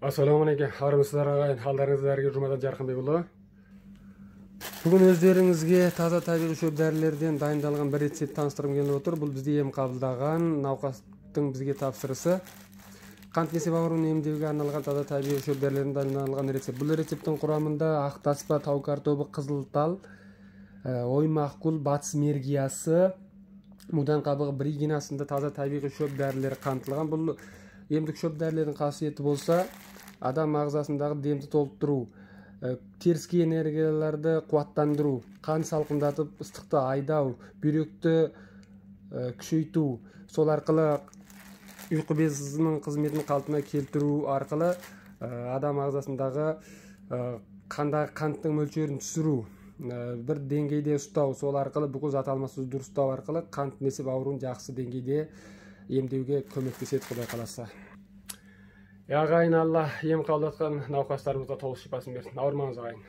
Ассалаумағалейкум, армысыздар ағайын, алдарыңызда дәрігер Жұмадан Жарқынбекұлы. Бүгін өздеріңізге таза табиғи шөп дәрілерден дайындалған бір рецепт таныстырғым келіп отыр. Бұл бізде ем қабылдаған науқастың бізге тапсырысы. Қант несеп ауруын емдеуге арналған таза табиғи шөп дәрілерден дайындалған рецепт. Бұл рецепттің құрамында ақ таспа, тау картобы, қызыл тал, оймақгүл, батыс мергиясы, мудан қабығы, бригина сынды таза табиғи шөп дәрілері қамтылған. Бұл емдік шөп дәрілердің қасиеті болса, адам ағзасындағы демді толтыру, теріскі энергияларды қуаттандыру, қан салқындатып ыстықты айдау, бүйректі күшейту, сол арқылы ұйқы безінің қызметін қалпына келтіру арқылы адам ағзасындағы қандағы қанттың мөлшерін түсіру, бір деңгейде ұстау, сол арқылы бүкіл зат алмасуды дұрыстау арқылы қант несеп ауруын жақсы деңгейде емдеуге көмектеседі, Құдай қаласа. Ағайын, Алла ем қабылдатқан науқастарымызға толық шипасын берсін. Ауырмаңыз, ағайын.